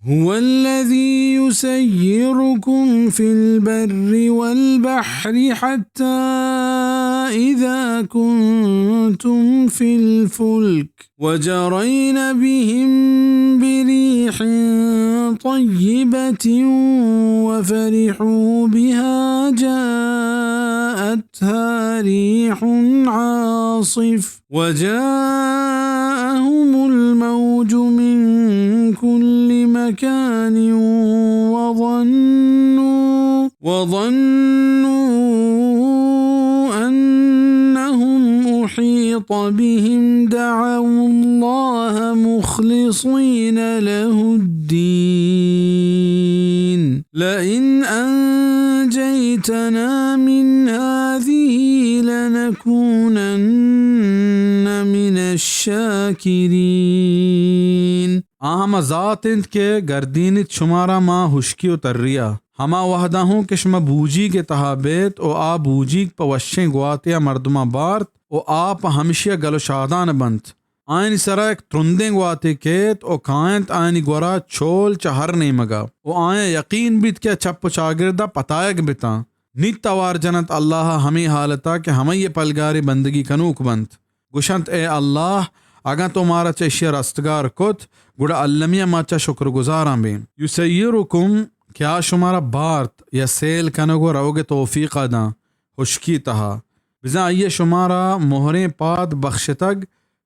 هو الذي يسيركم في البر والبحر حتى إذا كنتم في الفلك وجرين بهم بريح طيبة وفرحوا بها جاءتها ريح عاصف وجاءهم الموج من كل مكان وظنوا وظنوا أنهم أحيط بهم دعوا الله مخلصين له الدين لئن أنجيتنا من هذه لنكونن من الشاكرين. آ ہما ذات انت کہ گردینیت شمارا ماں ہشکی و تریا، ہما وہدا ہوں کہ شما بوجیگ ء تہا بیت و آ بوجیگ پہ وشیں گواتے ء مردماں بارت و آ پہ ہمشی ء گل و شادان بنت۔ آیانی سرا یک ترندیں گواتے کیت و کاینت آیانی گورا چول چہ ہر نیمگا و آیاں یقین بیت کہ آ چپ و چاگردا پتایگ بتاں۔ نی توار جننت اللہ ء ہمے حالتا کہ ہمئی ء پلگارے بندگی کنوک بنت۔ گوشنت، اے اللہ! اگاں تو مارا چہ اشی ء رستگار کت، گڑا المی ء ما چہ شکرگزاراں بیں۔ یسیرکم، کہ آ شمارا بارت یا سیل کنگ و روگ ء توفیق ء داں ہشکی تہا۔ بزاں آئی ء شمارا مہریں پاد بخشتگ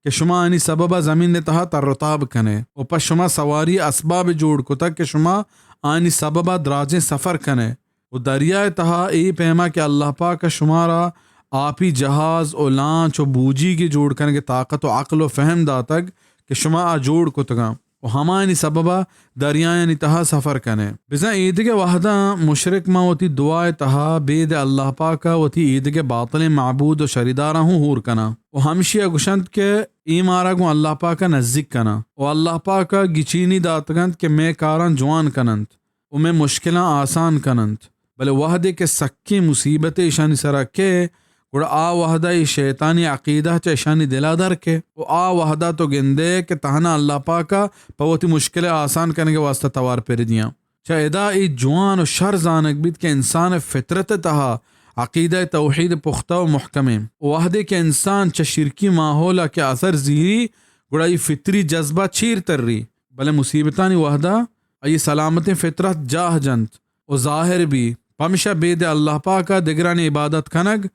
کہ شما آنی سبب ء زمین ء تہا تر و تاب کن ئے و پہ شما سواری اسباب جوڑ کتگ کہ شما آنی سبب ء دراجیں سفر کن ئے۔ و دریا ء تہا اے پیما کہ اللہ پاک ء شمارا آپی جہاز و لانچ و بوجیگے جوڑ کنگ ء طاقت و عقل و فہم داتگ کہ شما آ جوڑ کتگاں و ہمایانی سبب ء دریایانی تہا سفر کن ئے۔ بزاں ایدگہ وہداں مشرک ماں وتی دعا ء تہا بید اللہ پاک ء وتی ایدگہ باطلیں معبود و شریداراں ہوں ہور کناں و ہمشی ء گوشنت کہ اے مارا گوں اللہ پاک ء نزیک کناں و اللہ پاک ء گچینی داتگ انت کہ مئے کاراں جوان کن انت۔ و مئے مشکلاں آسان کن انت، بلے وہدے کہ سکیں مصیبتے اشانی سرا کئے، گڑا آ وہدا اے شیطانی عقیدہ چہ اشانی دلا در کئے و آ وہدا تو گندئے کہ تہنا اللہ پاکا پہ وتی مشکل آسان کنگے واسطہ توار پر دیاں۔ چہ ادا اے جوان و شر زانگ بیت کہ انسان فطرت تہا عقیدہ توحید پختہ و محکمیں۔ وہدے کہ انسان چہ شرکی ماحولا کہ اثر زیری، گڑا اے فطری جذبہ چیر تری، بلے مصیبتانی وہدا آئی سلامتیں فطرت جاہ جنت و ظاہر بی۔ پمشا بید اللہ پاکا دگرانی عبادت کنگ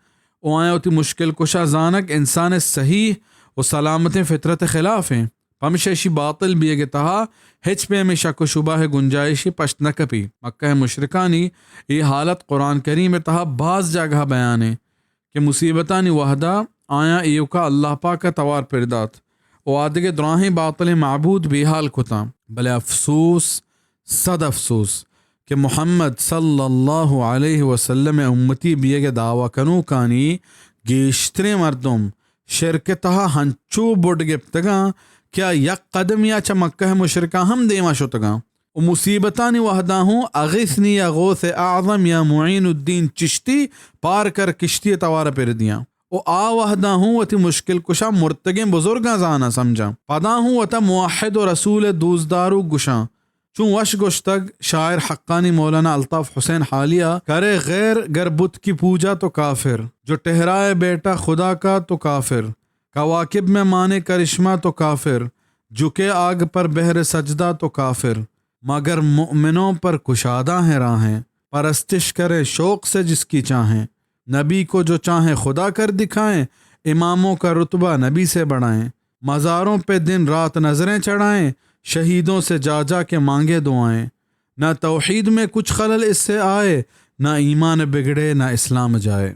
و آیاں وتی مشکل کشا زانگ انسان صحیح و سلامتیں فطرت خلاف ایں۔ پمشا اشی باطل بیگ تہا ہچ پیمیں شک و شبہ گنجائشی پشت نہ کپی۔ مکہ مشرکانی اے حالت قرآن کریم تہا باز جاگہ بیان ایں۔ کہ مصیبتانی وہدا آیاں ایوکا اللہ پاکا توار پر دات و آدگہ دراہیں باطلیں معبود بے حال کتاں۔ بلے افسوس، صد افسوس کہ محمد صلی اللہ علیہ وسلم امتی بیگ دعوی کنوکانی گیشتریں مردم شرک تہا ہنچو بڈ گپتگاں کہ آ یک قدمیا چہ مکہ مشرکاں ہم دیما شتگاں۔ و مصیبتانی وہدا ہوں اغثنی یا غوث اعظم یا معین الدین چشتی پار کر کشتی توار پر دیاں۔ و آ وہدا ہوں وتی مشکل کشا مرتگیں بزرگاں زاناں سمجھاں۔ پدا ہوں وتا موحد و رسول دوزدارو گشاں۔ چون وش گشتگ شاعر حقانی مولانا الطاف حسین حالیا، کرے غیر گر بت کی پوجا تو کافر، جو ٹہرائے بیٹا خدا کا تو کافر، کواکب میں مانے کرشمہ تو کافر، جھکے آگ پر بہر سجدہ تو کافر۔ مگر مؤمنوں پر کشادہ ہیں راہیں، پرستش کریں شوق سے جس کی چاہیں۔ نبی کو جو چاہیں خدا کر دکھائیں، اماموں کا رتبہ نبی سے بڑھائیں۔ مزاروں پہ دن رات نظریں چڑھائیں، شہیدوں سے جا جا کے مانگے دعائیں۔ نہ توحید میں کچھ خلل اس سے آئے، نہ ایمان بگڑے، نہ اسلام جائے۔